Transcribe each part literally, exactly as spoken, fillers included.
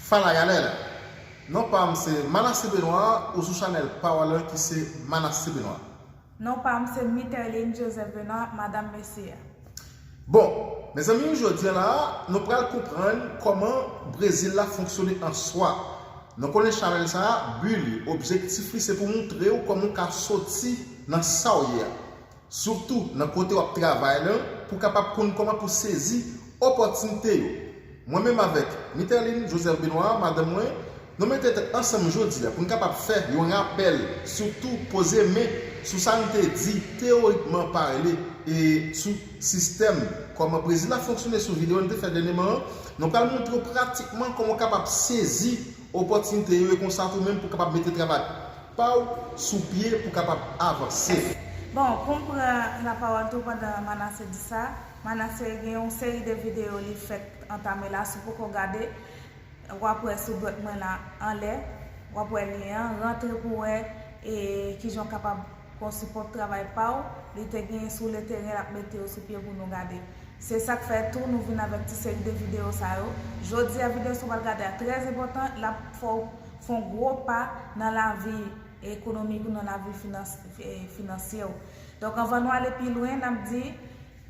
Fala galera! Non pa m se Manassé Benoît, ou sou chanèl pa w lan ki se Manassé Benoît. Non pa m se Miterline Joseph Benoît, Madanm Mesye a. Bon, mezanmi, jodi a la, nou pral konprann kòman Brezil la fonksyone an swa. Nou konnen chanèl sa a, bi li, objektif li se pou montre w kòman w ka soti nan sa w ye a. Sitou nan kote w ap travay lan, pou w kapab konn kòman pou sezi opòtinite yo. Mwen menm avèk Miterline Joseph Benoît, madanm mwen, nou mete tèt ansanm jodi a pou n kapab fè yon rapèl, sitou poze men sou sa n te di teyorikman pale e sou sistèm kòman Brezil la fonksyone sou videyo n te fè dènyèman an. Nou pral montre w pratikman kòman w kapab sezi opòtinite yo e konsa tou menm pou w kapab mete travay pa w sou pye pou w kapab avanse. Bon, pou m pran lapawòl tou pandan Manassé di sa, Manassé gen yon seri de videyo li fèk antame la, si w poko gade, w ap wè sou dwèt mwen la anlè, w ap wè lyen an, rantre pou w wè e kijan w kapab konsi pwòp travay pa w, li te gen sou le teren l ap mete yo sou pye pou nou gade. Se sa k fè tou nou vin avèk ti seri de videyo sa yo. Jodi a videyo sa w pral gade a trè enpòtan, l ap fè w fè yon gwo pa nan lavi ekonomik ou nan lavi finans, e, finansyè w. Donk anvan nou ale pi lwen, n ap di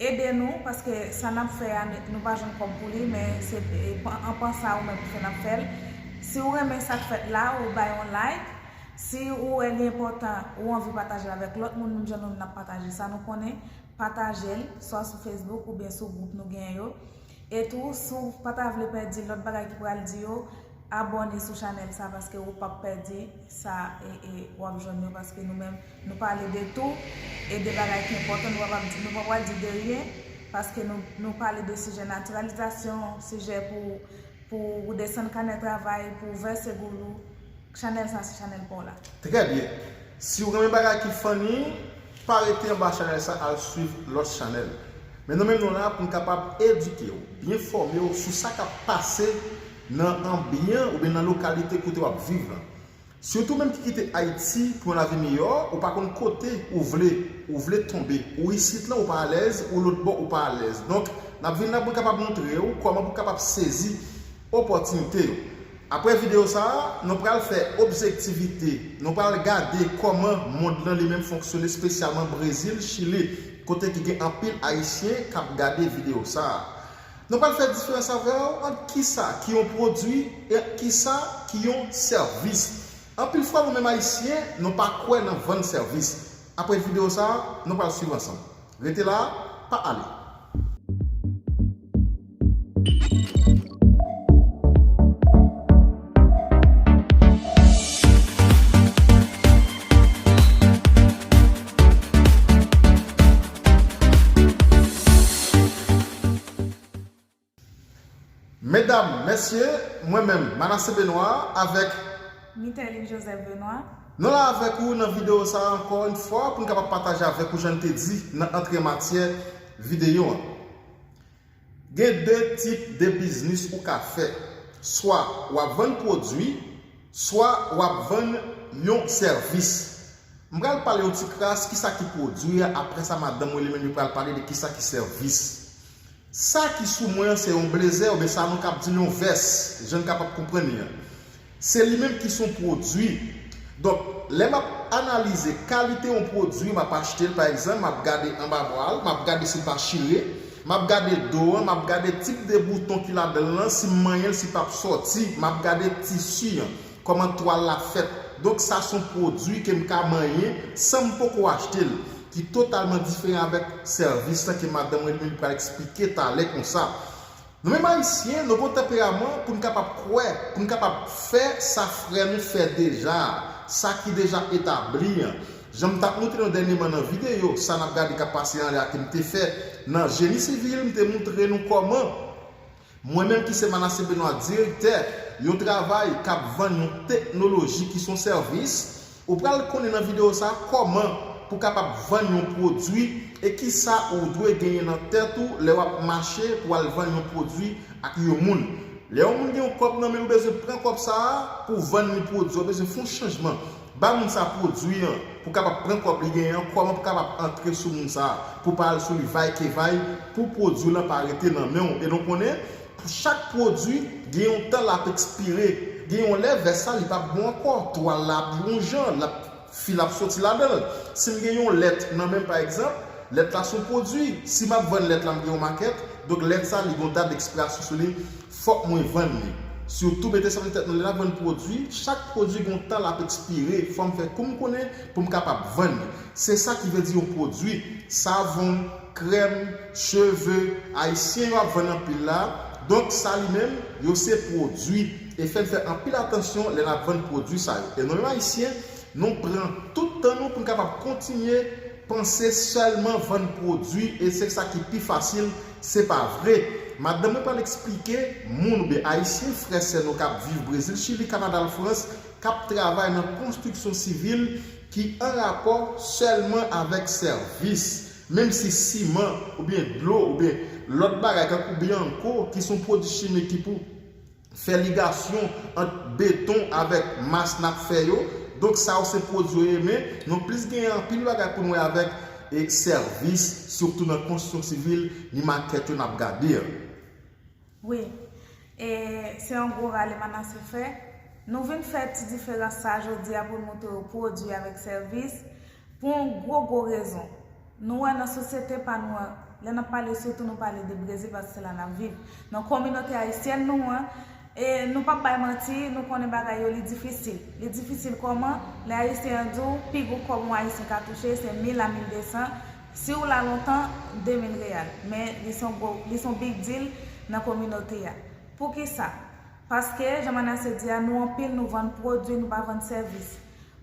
ede nou, paske sa n ap fè a, nou pa jwenn kòb pou li, men se e, an panse a ou menm ki fè n ap fè l. Si w renmen sa k fèt la, ou bay yon like. Si ou wè li enpòtan, ou anvi pataje l avèk lòt moun, menm jan nou n ap pataje sa nou konnen, pataje l, swa sou Facebook oubyen sou gwoup nou genyen yo. E tou, si w pa ta vle pèdi lòt bagay ki pral di yo, abòne sou chanèl sa paske ou p ap pèdi sa e, e w ap jwenn yo paske nou menm nou pale de tou e de bagay ki enpòtan, nou pa pral di, nou pa pral di de ryen paske nou, nou pale de sijè natiralizasyon, sijè pou, pou ou desann kanè travay, pou ou vèse goul ou, chanèl sa se chanèl pa w la. Trè byen. Si w renmen bagay ki funny, pa rete anba chanèl sa al swiv lòt chanèl. Men nou menm nou la pou n kapab edike w, byen fòme w sou sa k ap pase nan anbyan oubyen nan lokalite kote w ap viv lan. Sitou menm ki kite Ayiti pou yon lavi miyò, ou pa konn kote ou vle, ou vle tonbe. Ou isit lan ou pa alèz, ou lòt bò ou pa alèz. Donk, n ap vin la pou n kapab montre w kòman pou w kapab sezi opòtinite yo. Apre videyo sa a, nou pral fè objektivite. Nou pral gade kòman mond lan li menm fonksyone, espesyalman Brezil, Chili, kote ki gen anpil Ayisyen k ap gade videyo sa a. Nou pral fè diferans avè w ant kisa ki yon pwodui e kisa ki yon sèvis. Anpil fwa nou menm Ayisyen, nou pa kwè nan vann sèvis. Apre videyo sa a, nou pral swiv ansanm. Rete la, pa ale. Medam, mesye, mwen menm, Manassé Benoît, avèk Miterline Joseph Benoît. Nou la avèk ou nan videyo sa a ankò yon fwa pou n kapab pataje avèk ou jan n te di nan antre matyè videyo an. Gen de tip de biznis ou ka fè. Swa w ap vann pwodui, swa w ap vann yon sèvis. M pral pale yon ti kras kisa ki pwodui a, apre sa madanm mwen li menm li pral pale de kisa ki sèvis. Sa ki sou mwen an se yon blezè oubyen sa nou kab di l yon vès, jan n kapab konprann li an. Se li menm ki se yon pwodui. Donk, lè m ap analize kalite yon pwodui m ap achte l, pa egzanp, m ap gade anba bra l, m ap gade si l pa chire, m ap gade do an, m ap gade tip de bouton ki ladan l lan, si m manyen l, si l p ap sòti, m ap gade tisi an, kòman twal la fèt. Donk, sa se yon pwodui ke m ka manyen san m poko achte l, ki totalman diferan avèk sèvis lan ke madanm mwen li menm li pral eksplike talè konsa. Nou menm Ayisyen, nou gen yon tanperaman pou n kapab kwè, pou n kapab fè sa frè nou fè deja a, sa ki deja etabli an. Jan m t ap montre nou dènyèman nan videyo, sa n ap gade k ap pase anlè a ke m te fè nan jeni sivil, m te montre nou kòman mwen menm ki se Manassé Benoît, direktè yon travay k ap vann yon teknoloji ki se yon sèvis, ou pral konnen nan videyo sa a kòman pou w kapab vann yon pwodui e kisa ou dwe genyen nan tèt ou lè w ap mache pou w al vann yon pwodui ak yon moun. Lè yon moun gen yon kòb nan men l, ou bezwen pran kòb sa a pou w vann li pwodui a, ou bezwen fè yon chanjman. Ba moun sa pwodui an pou w kapab pran kòb li genyen an, kòman pou w kapab antre sou moun sa a, pou w pa al sou li vaykevay, pou pwodui lan pa rete nan men w. E nou konnen, Chak pwodui gen yon tan l ap ekspire. Gen yon lè vès la li p ap bon ankò. Twal la ap yon jan, l ap, fil ap soti ladan l. Si m gen yon lèt nan men m pa egzanp, lèt la se yon pwodui. Si m ap vann lèt la, m gen yon makèt, donk lèt sa li gen yon dat dekspirasyon sou li, fòk mwen vann li. Sitou mete sa nan tèt nou, lè n ap vann pwodui, chak pwodui gen yon tan l ap ekspire. Fò m fè kou m konnen pou m kapab vann li. Se sa ki vle di yon pwodui. Savon, krèm, cheve, ayisyen yo ap vann anpil la. Donk sa li menm, yo se pwodui. E fè n fè anpil atansyon lè n ap vann pwodui sa yo. E nou menm ayisyen, nou pran tout tan nou pou n kapab kontinye panse sèlman vann pwodui e se sa ki pi fasil, se pa vre. Madanm mwen pral eksplike moun oubyen ayisyen, frè sè nou k ap viv Brezil, Chili, Kanada, Lafrans, k ap travay nan konstriksyon sivil ki an rapò sèlman avèk sèvis. Menm si siman oubyen dlo oubyen lòt bagay tankou byanko ki se yon pwodui chimik ki pou fè ligasyon ant beton avèk mas n ap fè yo. Donk sa yo se pwodui yo ye, men nou plis genyen anpil bagay pou n wè avèk e sèvis, sitou nan konstriksyon sivil, ni makèt yo n ap gade an. Wi, e se yon gwo rale Manase fè. Nou vin fè ti diferans sa jodi a pou n montre w pwodui avèk sèvis pou yon gwo gwo rezon. Nou wè nan sosyete pa nou an, lè n ap pale sitou nou pale de Brezil paske se la n ap viv. Nan kominote ayisyèn nou an, e nou p ap bay manti, nou konnen bagay yo li difisil. Li difisil kòman? Lè ayisyen an di w pi gwo kòb yon ayisyen ka touche se mil a mil de san, si w la lontan, de mil reyal. Men li se yon gwo, li se yon big deal nan kominote a. Poukisa? Paske, jan Manase di a, nou anpil, nou vann pwodui, nou pa vann sèvis.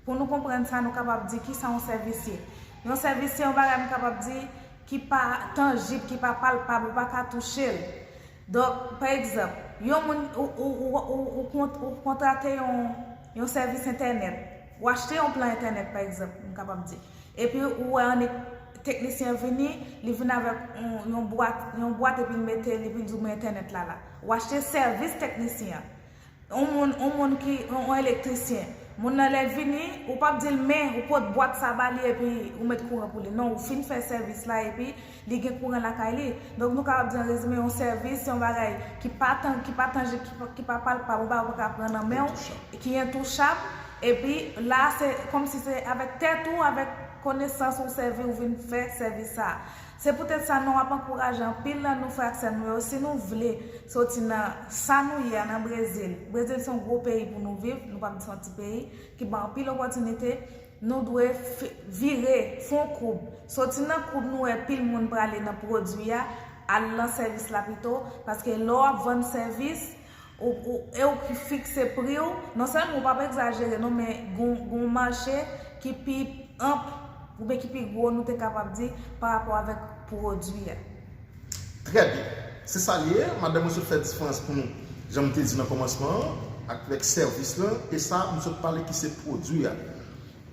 Pou nou konprann sa, nou kapab di kisa yon sèvis ye. Yon sèvis se yon bagay m kapab di ki pa tanjib, ki pa palpab, ou pa ka touche l. Donk, pa egzanp, yon moun ou, ou, ou, ou, ou kont- ou kontrate yon, yon sèvis entènèt, ou achte yon plan entènèt, pa egzanp, m kapab di. Epi ou wè annik teknisyen vini, li vin avèk yon, yon bwat, yon bwat epi l mete l, epi l di w men entènèt la la. Ou achte sèvis teknisyen an. Yon moun, yon moun ki, yon, yon elektrisyen, moun nan lè l vini, ou p ap di l men, ou pot bwat sa ba li epi ou met kouran pou li. Non, ou fin fè sèvis la epi li gen kouran lakay li. Donk nou kapab di an rezime yon sèvis se yon bagay ki pa tan, ki pa tanjib, ki pa, ki pa palpab, yon bagay ou pa ka pran nan men w, ki entouchab. Epi la se kòmsi se avèk tèt ou, avèk konesans ou sèvi, ou vin fè sèvis sa. Se poutèt sa nou ap ankouraje anpil nan nou frè ak sè nou yo, si nou vle soti nan sa nou ye a nan Brezil. Brezil se yon gwo peyi pou nou viv, nou p ap di se yon ti peyi ki ban anpil opòtinite. Nou dwe vire, fè yon koub. Soti nan koub nou wè pil moun prale nan pwodui a, al nan sèvis la pito, paske lè w ap vann sèvis, ou, ou, e ou ki fikse pri w, non sèlman ou p ap egzajere non, men gon, gon mache ki pi anp, oubyen ki pi gwo nou te kapab di, pa rapò avèk pwodui a. Trè byen. Se sa l ye, madanm mwen sot fè diferans pou nou, jan m te di nan kòmansman an, avèk sèvis lan, e sa m sot pale ki se pwodui a.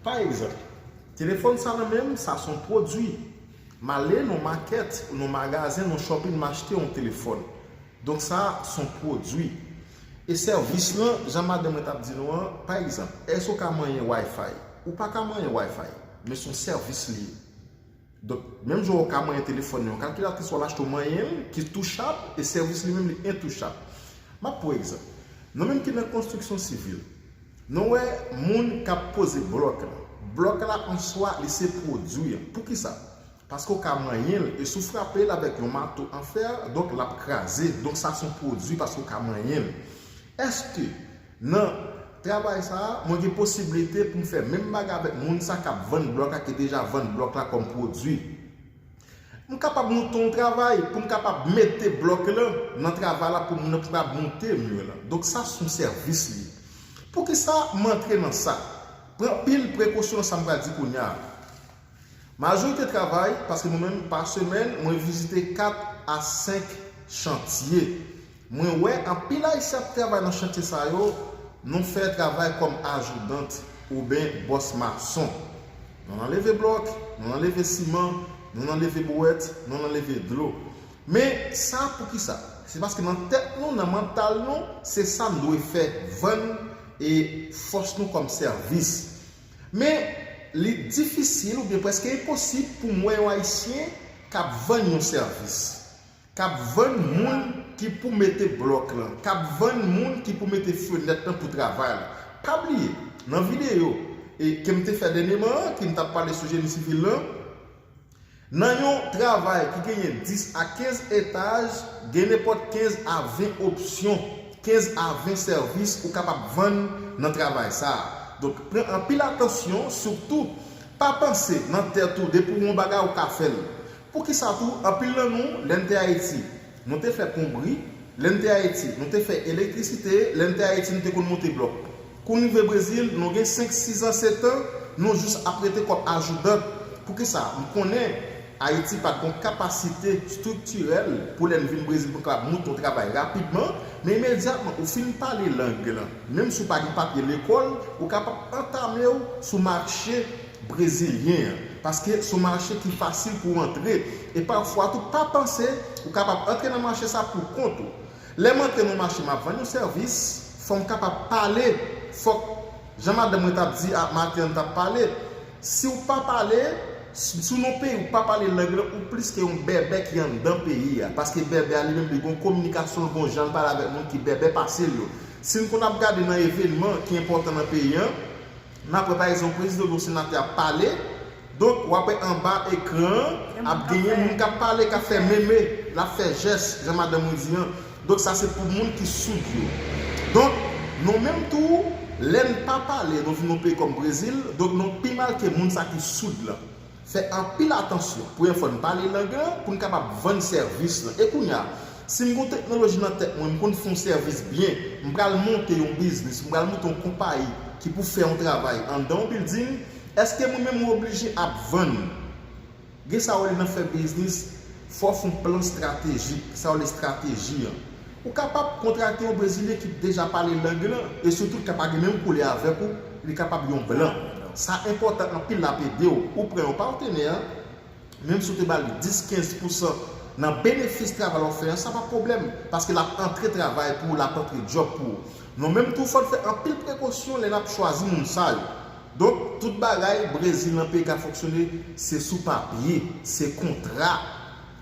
Pa egzanp, telefòn sa nan men m, sa se yon pwodui. M ale nan yon makèt, nan yon magazen, nan yon shopping, m achte yon telefòn. Donk sa se yon pwodui. E sèvis lan, jan madanm mwen t ap di nou an, pa egzanp, èske w ka manyen Wi-Fi? Ou pa ka manyen Wi-Fi, men se yon sèvis li ye. Donk, menm jan w ka manyen telefòn nan yon kalkilatris, w al achte w manyen l ki touchab, e sèvis li menm li entouchab. M ap pran egzanp. Nou menm ki nan konstriksyon sivil, nou wè moun k ap poze blòk la. Blòk la an swa, li se pwodui an. Poukisa? Paske w ka manyen l, e si w frape l avèk yon mato an fè, donk l ap kraze. Donk sa se yon pwodui paske w ka manyen l. Èske nan travay sa a, mwen gen posiblite pou m fè menm bagay avèk moun sa k ap vann blòk la, ki deja vann blòk la kòm pwodui? M kapab moute yon travay pou m kapab mete blòk lan nan travay la pou moun nan kapab moute mi lan. Donk sa se yon sèvis li ye. Poukisa m antre nan sa? Pran anpil prekosyon nan sa m pral di kounye a. Majorite travay, paske mwen menm pa semèn, mwen vizite kat a senk chantye. Mwen wè anpil ayisyen ap travay nan chantye sa yo, nou fè travay kòm ajoudant oubyen bòs mason. Nou nan leve blòk, nou nan leve siman, nou nan leve bouwèt, nou nan leve dlo. Men sa poukisa? Se paske nan tèt nou, nan mantal nou, se sa n dwe fè, vann e fòs nou kòm sèvis. Men li difisil oubyen prèske enposib pou m wè yon ayisyen k ap vann yon sèvis, k ap vann moun ki pou mete blòk lan, k ap vann moun ki pou mete fenèt lan pou travay la. Pa bliye, nan videyo e ke m te fè dènyèman an, ke m t ap pale sou jeni sivil lan, nan yon travay ki genyen dis a kenz etaj, gen nenpòt kenz a ven opsyon, kenz a ven sèvis ou kapab vann nan travay sa a. Donk, pran anpil atansyon, sitou, pa panse nan tèt ou, depi w yon bagay, ou ka fè l. Poukisa tou, anpil nan nou, lè n te Ayiti, nou te fè plonbri, lè n te Ayiti, nou te fè elektrisite, lè n te Ayiti, nou te konn monte blòk. Kou n rive Brezil, nou gen senk, sis an, sèt an, nou jis ap rete kòm ajoudan. Poukisa? M konnen Ayiti pa t gen yon kapasite estriktirèl pou lè n vin Brezil pou n kapab monte yon travay rapidman, men imedyatman ou fin pale lang lan, menm si w pa gen papye lekòl, ou kapab antame w sou mache brezilyen an, paske se yon mache ki fasil pou w antre. E pafwa tou, pa panse ou kapab antre nan mache sa pou kont ou. Lè m antre nan mache, m ap vann yon sèvis, fò m kapab pale. Fòk, jan madanm mwen t ap di, a, maten an t ap pale, si w pa pale, si, si w nan peyi ou pa pale lang lan, ou plis ke yon bèbè ki anndan peyi a. Paske bèbè a li menm li gen yon kominikasyon, l gen yon jan l pale avèk moun ki bèbè pase l yo. Si n konn ap gade nan evènman ki enpòtan nan peyi an, n ap wè pa egzanp prezidan oubyen senatè ap pale, donk w ap wè anba ekran an ap genyen moun k ap pale, k ap fè meme, l ap fè jès, jan madanm mwen di an. Donk sa se pou moun ki soud yo. Donk nou menm tou, lè n pa pale, nou vin yon peyi kòm Brezil, donk nou pi mal ke moun sa ki soud lan. Fè anpil atansyon. Premye fò n pale lang lan pou n kapab vann sèvis lan. E kounye a, si m gen yon teknoloji nan tèt mwen, m konn fè yon sèvis byen, m pral monte yon biznis, m pral monte yon konpayi ki pou fè yon travay anndan yon bilding, èske mwen menm mwen oblije ap vann? Gen sa yo rele nan fè biznis, fò w fè yon plan estratejik, sa yo rele estrateji an. Ou kapab kontrakte yon brezilyen ki deja pale lang lan, e sitou l ka pa gen menm koulè avèk ou, li kapab yon blan. Sa enpòtan anpil, l ap ede w. Ou pran yon patnè, menm si w te ba li dis, kenz pousan nan benefis travay w ap fè an, sa pa pwoblèm, paske l ap antre travay pou ou, l ap antre djòb pou ou. Nou menm tou, fò n fè anpil prekosyon lè n ap chwazi moun sa yo. Donk, tout bagay Brezil nan peyi k ap fonksyone, se sou papye, se kontra.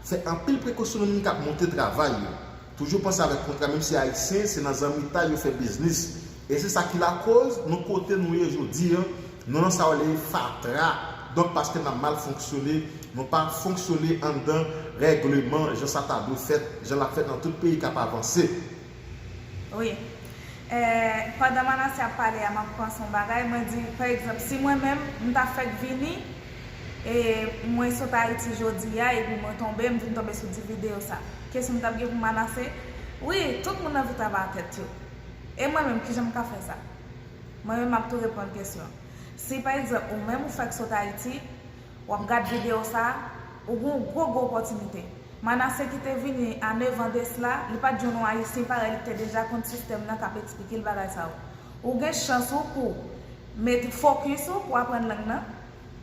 Fè anpil prekosyon nan moun k ap monte travay yo. Toujou panse avèk kontra, menm si ayisyen, se nan zanmitay yo fè biznis. E se sa ki lakoz nou kote nou ye jodi an, nou nan sa yo rele fatra. Donk, paske n ap mal fonksyone, nou pa fonksyone anndan règleman, jan sa ta dwe fèt, jan l ap fèt nan tout peyi k ap avanse. Wi. Eh, pandan Manassé ap pale a, m ap panse yon bagay. Mwen di, pa egzanp, si mwen menm, m ta fèk vini, e mwen sot Ayiti jodi a, epi mwen tonbe, m vin tonbe sou ti videyo sa. Kesyon m t ap gen pou Manassé, wi, tout moun nan vi ta ba tèt yo. E mwen menm, kijan m ka fè sa? Mwen menm, m ap tou reponn kesyon an. Si, pa egzanp, ou menm ou fèk sot Ayiti, w ap gad videyo sa, ou gen yon gwo, gwo opòtinite. Manassé ki te vini a nèf an de sila, li pa t jwenn yon ayisyen parèy li ki te deja konn sistèm nan k ap eksplike l bagay sa yo. Ou gen chans ou pou mete fokis ou pou aprann lang nan,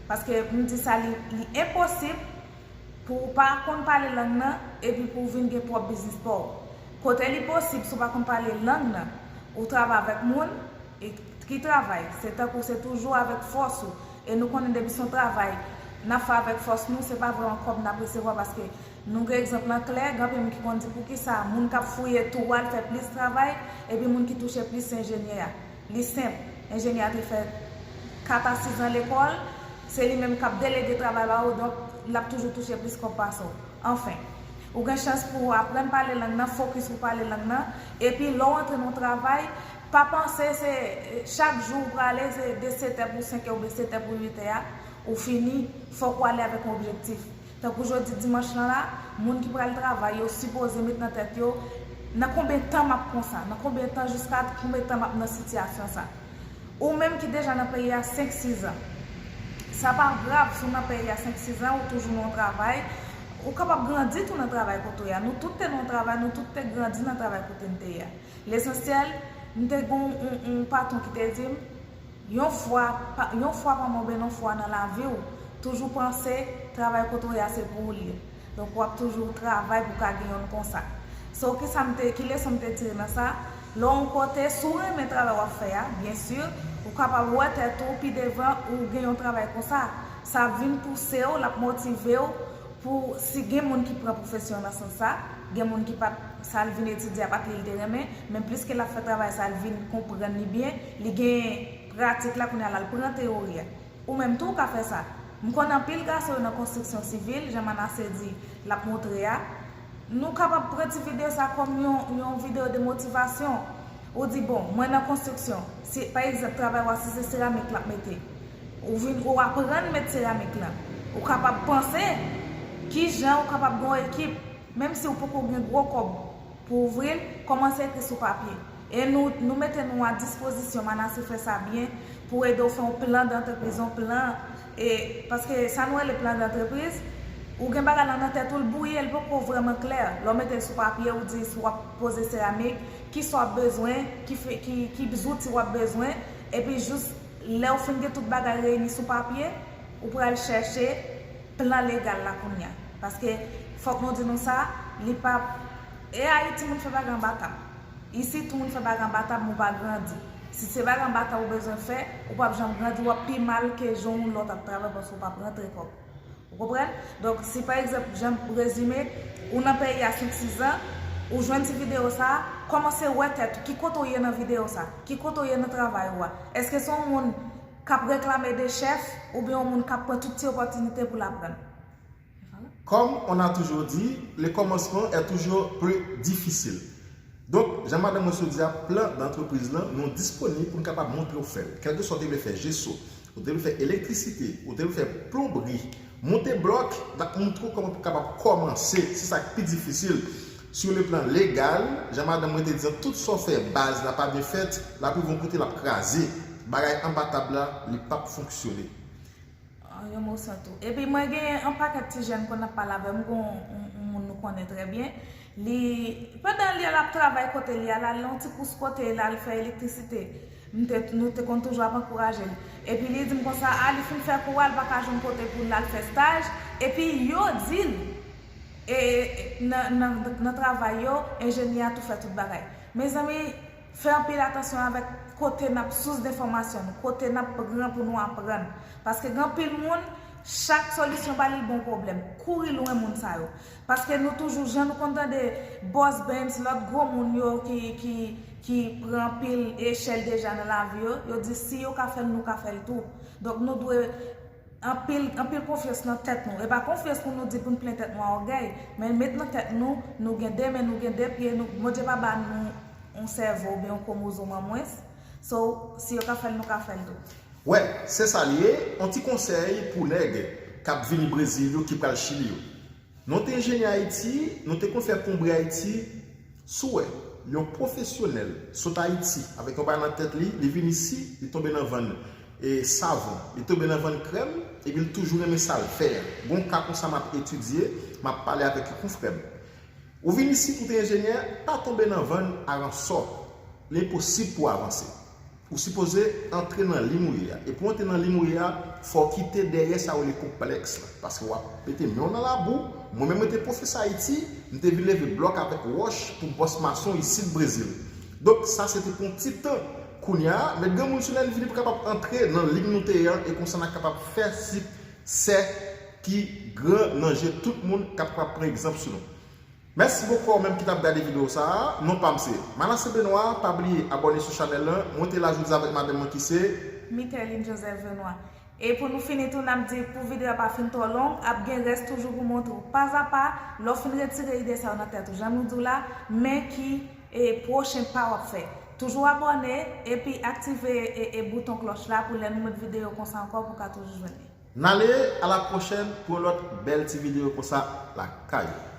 paske m di sa, li, li enposib pou w pa konn pale lang nan epi pou w vin gen pwòp biznis pa w. Kote li posib, si w pa konn pale lang nan, ou travay avèk moun, e ki travay, se tankou se toujou avèk fòs ou. E nou konnen depi se yon travay n ap fè avèk fòs nou, se pa vrèman kòb n ap resevwa, paske nou gen egzanp lan klè, gen anpil moun ki konn di poukisa moun k ap fouye twou al fè plis travay, epi moun ki touche plis se enjenyè a. Li senp, enjenyè a te fè kat a sis an lekòl, se li menm k ap delege travay ba ou, donk l ap toujou touche plis kòb pase w. Anfen, ou gen chans pou w aprann pale lang nan, fokis pou w pale lang nan, epi lè w antre nan yon travay, pa panse se chak jou ou prale, se de sèt è pou senk è oubyen sèt è pou uit è a, ou fini, fòk ou ale avèk yon objektif. Tankou jodi dimanch lan la, moun ki pral travay yo sipoze met nan tèt yo, nan konbyen tan m ap konsa, nan konbyen tan, jiska konbyen tan m ap nan sitiyasyon sa. Ou menm ki deja nan peyi a senk sis an, sa pa grav si w nan peyi a senk sis an, ou toujou nan yon travay, ou kapab grandi tou nan travay kote w ye a. Nou tout te nan yon travay, nou tout te grandi nan travay kote n te ye a. Lesansyèl, m te gen yon, yon, yon patwon ki te di m, yon fwa, pa, yon fwa pa mò, men yon fwa nan lavi w, toujou panse travay kote w ye a se pou ou l ye. Donk, w ap toujou travay pou w ka gen yonn konsa. So, kisa m te, ki leson m te tire nan sa? Lè w yon kote, si w renmen travay w ap fè a, byen si, ou kapab wè tèt ou pi devan ou gen yon travay konsa. Sa ap vin pouse w, l ap motive w pou, si gen moun ki pran pwofesyon nan sans sa, gen moun ki pa t Sa l vin etidye a pa t li l te renmen, men pliske l ap fè travay sa, l vin konprann li byen, li gen pratik la, kounye a l al pran teyori a. Ou menm tou, ou ka fè sa. M konn anpil gason yo nan konstriksyon sivil, jan Manassé di, l ap montre a. Nou kapab pran ti videyo sa kòm yon, yon videyo de motivasyon. Ou di, bon, mwen nan konstriksyon. Si, pa egzanp, travay w a, si se seramik l ap mete, ou vin, ou aprann met seramik lan. Ou kapab panse kijan ou kapab gen yon ekip, menm si ou poko gen gwo kòb pou ouvri l, kòmanse ekri sou papye. E nou, nou mete nou a dispozisyon, Manassé fè sa byen, pou ede w fè yon plan d'entreprise, yon plan, e, paske sa nou rele plan d'entreprise, ou gen bagay lan nan tèt ou, l bwouye, l poko vrèman klè. Lè w mete l sou papye, ou di si w ap poze seramik, kisa w ap bezwen, ki, fe- ki, ki zouti w ap bezwen, epi jis lè w fin gen tout bagay reyini sou papye, ou pral chèche plan legal la kounye a. Paske, fòk nou di nou sa, li pa, e Ayiti moun fè bagay anba tab. Isit, moun fè bagay anba tab, men w pa grandi. Si se bagay anba tab ou bezwen fè, ou p ap janm grandi, w ap pi mal ke jan yon lòt ap travay paske w p ap rantre kòb. Ou konprann? Donk, si pa egzanp, jan m rezime, ou nan peyi a senk, sis zan, ou jwenn ti videyo sa, kòmanse wè tèt ou, ki kote w ye nan videyo sa, ki kote w ye nan travay ou a. Èske se yon moun k ap reklame de chèf, oubyen yon moun k ap pran tout ti opòtinite pou l aprann? Comme on a toujours dit, le commencement est toujours plus difficile. Donk, jan madanm mwen sot di a, plan dantrepriz lan, nou disponib pou n kapab montre w fè l. Kèlkeswa w te vle fè jeso, ou te vle fè elektrisite, ou te vle fè plonbri, monte blòk, n ap montre w kòman pou w kapab kòmanse. Se sa k pi difisil. Sou le plan legal, jan madanm mwen te di an, tout sa w fè, baz la pa byen fèt, l ap rive yon kote, l ap kraze. Bagay anba tab la, li p ap fonksyone. Yon mo san tou. Epi mwen gen yon pakèt ti jèn konn ap pale avè m, gon yon, yon moun nou konnen trè byen. Li, pandan li al ap travay kote li a, l al yon ti kous kote, l al fè elektrisite. M te, nou te konn toujou ap ankouraje l. Epi li di m konsa, a, li fin fè kou a, l pa ka jwenn kote pou l al fè staj. Epi yo di l, e, nan, nan, nan travay yo, enjenyè a tou fè tout bagay. Mezanmi, fè anpil atansyon avèk kote n ap, sous de enfòmasyon nou, kote n ap pran pou nou aprann. Paske gen anpil moun, chak solisyon ba li l bon pwoblèm. Kouri lwen moun sa yo. Paske nou toujou, jan nou konn tande Boss Benz, lòt gwo moun yo ki, ki, ki pran anpil echèl deja nan lavi yo, yo di si yo ka fè l, nou ka fè l tou. Donk nou dwe anpil, anpil konfyans nan tèt nou. E pa konfyans pou nou di pou n plen tèt nou a ògèy, men met nan tèt nou, nou gen de men, nou gen de pye, nou, Bondye pa ba nou yon sèvo oubyen yon kwomozòm an mwens. So, si yo ka fè l, nou ka fè l tou. Wè, se sa l ye, yon ti konsèy pou nèg k ap vini Brezil yo, ki pral Chili yo. Nou te enjenyè Ayiti, nou te konn fè plonbri Ayiti, si w wè yon pwofesyonèl sot Ayiti avèk yon bagay nan tèt li, li vin isi, li tonbe nan vann e savon, li tonbe nan vann krèm, epi l toujou renmen sa l fè a. Gon ka konsa m ap etidye, m ap pale avèk yon konfrè m. Ou vin isi pou te enjenyè, pa tonbe nan vann aransò. Li enposib pou w avanse. Ou sipoze antre nan liy ou ye a. E pou w antre nan liy ou ye a, fò w kite dèyè sa yo rele konplèks la. Paske w ap mete men w nan labou. Mwen menm mwen te pwofesè Ayiti, m te vin leve blòk avèk wòch pou bòs mason isit Brezil. Donk sa se te pou yon ti tan. Kounye a, met granmoun sou lè l vini pou kapab antre nan liy nou te ye a e konsa n a kapab fè siksè ki gran nan je tout moun k ap kapab pran egzanp sou nou. Mèsi bokou a ou menm ki t ap gade videyo sa a. Non pa m se Manassé Benoît. Pa bliye abòne sou chanèl lan. Mwen te la jodi a avèk madanm mwen ki se Mickaëline Joseph Benoît. E pou nou fini tou, n ap di pou videyo a pa fin twò long, ap gen rès toujou pou montre w pazapa, lè w fin retire ide sa yo nan tèt ou, jan nou di w la, men ki e pwochen pa w ap fè. Toujou abòne epi aktive e, e bouton klòch la pou lè nou met videyo konsa ankò pou w ka toujou jwenn li. N ale, a la pwochèn pou yon lòt bèl ti videyo konsa lakay ou.